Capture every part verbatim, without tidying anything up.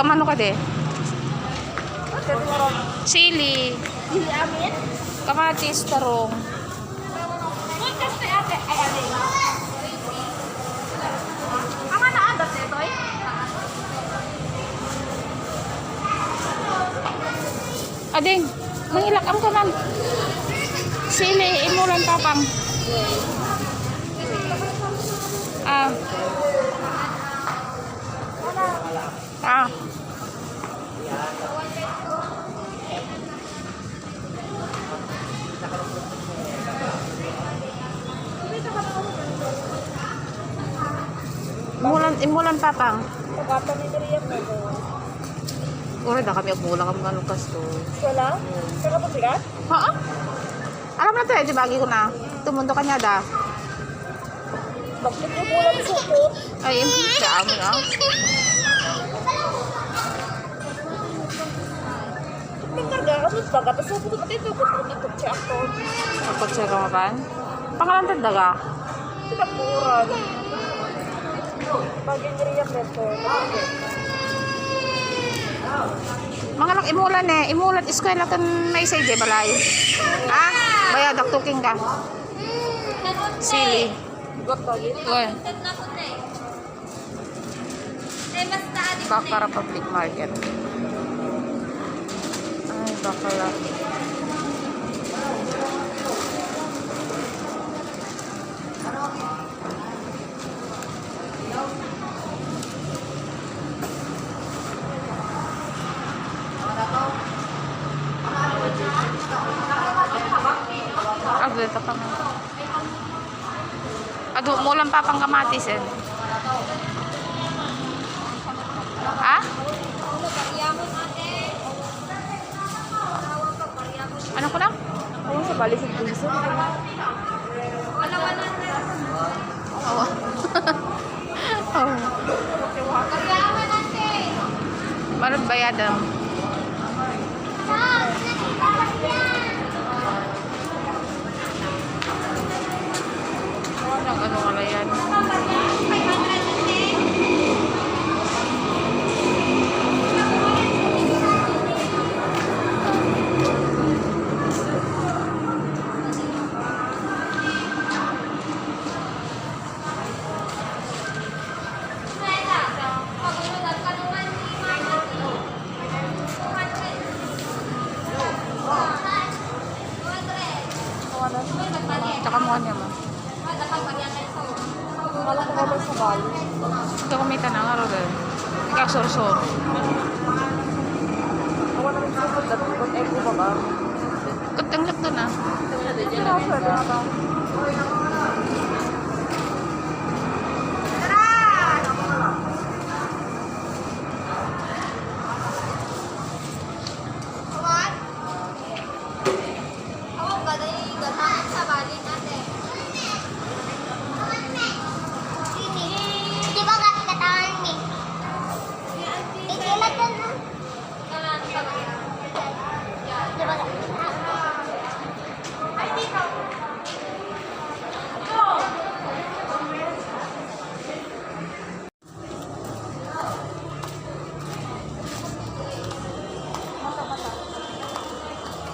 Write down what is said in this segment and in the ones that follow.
Mano kadi? Sili. Sili amin? Kamatis, tarong. Ading, mangilak-am ka man. Sili, imulan, Papang. Ah. Ah. Imulan, imulan, Papang. Tagata ni Miriam na to. Ura da kami agmula kami nga lukas to. Wala? Taga Papiras? Haa? Alam na to eh, di ba? Agi ko na. Tumundo kanya da. Bakit yung ulam supot? Ay, yung pizza, amo na. Nagkarga ka sa baga, tapos supot, pati ito, kung ito, check ko. Ang pagtsagawakan? Pangalan ta daga? Sinapuran. Pag-iniriyak nito. Mangalak imulan eh. Imulan, eskwela kan may sa ije balay. Ha? Bayadak tuking ka. Sili. Uy. Bakara Public Market. Ay, bakla. Agdeta pa nga. Adu, mulan pa pang kamatis eh. Ha? Ano ko na? Ano sa bali sa bunso? Oo. Oo. Parang bayadam. Ano, ano ka na yan? Tsaka mo niya, ma. Wala ko ba sa bali? Ito kumita na nga, Rodel. Ikaw, sursur. Wala naman sa pagdating. Ba't ay ko ba ba? Katangak doon, ah. Sino ang swerte na ba? Di ba gat-, katawan ni? Ito na dyan, ah. Di ba gat-,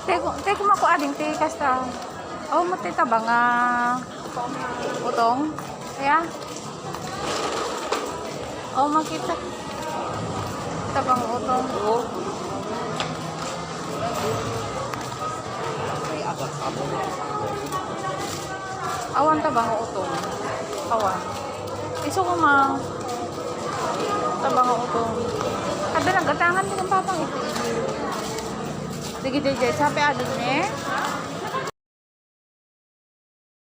Teko, teko, mako ading ti kasta. Oh, mati tabang nga utong. Kaya? Oh, makita. Tabang utong. Awan tabang utong. Awan. Isu ko ma. Tabang utong. Kada nagatangan din ang papang ito. Sige, J J, sabi adun eh.